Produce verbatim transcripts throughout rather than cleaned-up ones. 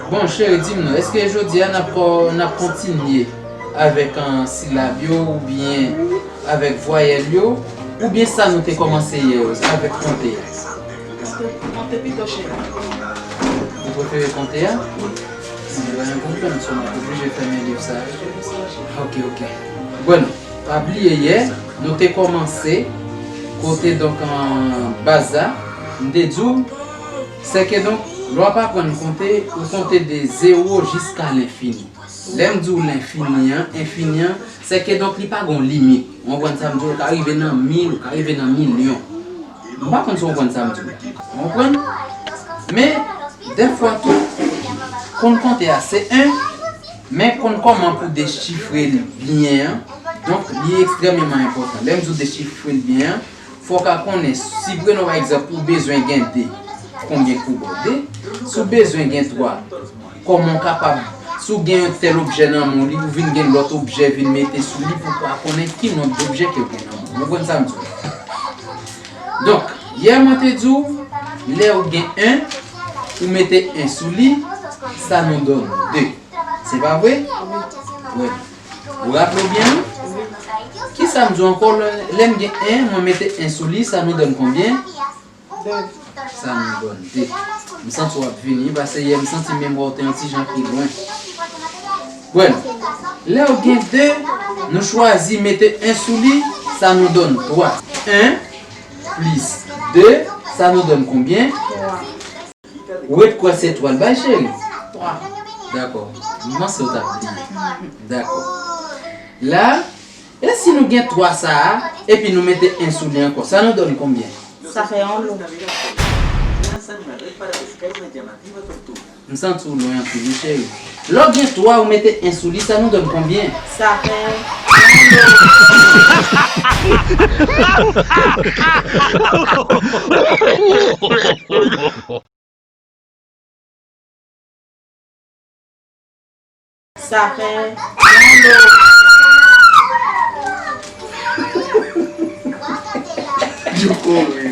Bon, cheri, di m non, èske jodi a n ap ko-, n ap kontinye avèk, an, silab yo oubyen avèk vwayèl yo, oubyen sa nou te kòmanse yè yo, avèk konte a? Konte, konte pito, cheri. Ou prefere konte a? Wi. Mwen gen pwoblèm, so m ap oblije fèmen liv sa a. Ok, ok. Bon, pa bliye yè, nou te kòmanse kote, donk, an, baz la, m te di w, sèke, donk, lè w ap aprann konte, ou konte de zewo jiska lenfini. Lè m di w lenfini an, enfini an, sèke, donk, li pa gen yon limit. Ou konprann sa m di w? Ou ka rive nan mil, ou ka rive nan milyon. M pa konn si w konprann sa m di w. Ou konprann? Men, dèfwa tou, konn konte a se en, men konn kòman pou dechifre l byen an, donk, li ekstrèmeman enpòtan. Lè m di w dechifre l byen an, fò w ka konnen, si prenon pa egzanp, ou bezwen gen de, konbyen k pou ba w de? Si w bezwen gen twa, kòman w kapab, si w gen yon tèl objè nan men w, li, ou vin gen lòt objè vin mete sou li pou w ka konnen ki nonb objè ke w gen nan men w. Ou konprann sa m di w? Donk, yè mwen te di w, lè ou gen en, ou mete en sou li, sa nou donn de. Se pa vre? Wi. Ou raple w byen, wi? Kisa m di w ankò? Lè, lè m gen en, mwen mete en sou li, sa nou donn konbyen? De. Sa nou donn de. M santi w ap vini, paske yè m santi memwa w te yon ti jan pi lwen. Bon, lè w gen de, nou chwazi mete en sou li, sa nou donn twa. En plis de, sa nou donn konbyen? Twa. Ou ret kwè se twa l bay, cheri? Twa. Dakò. M panse w t ap bliye. Dakò. La, e si nou gen twa sa a, epi nou mete en sou li ankò, sa nou donn konbyen? Sa fè yon lo. M santi w lwen anpil, wi, cheri. Lè w gen twa, ou mete en sou li, sa nou donn konbyen? Sa fè yon lo. Sa fè yon lo. Yo kore.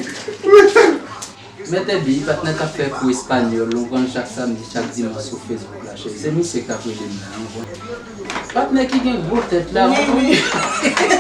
Mèt Ebi, patnè k ap fè kou espanyòl, ou konn chak samdi, chak dimanch sou Facebook la, cheri. Se misye k ap rele m la, ou konn. Patnè ki gen gwo tèt la, wi, ou konn. Wi.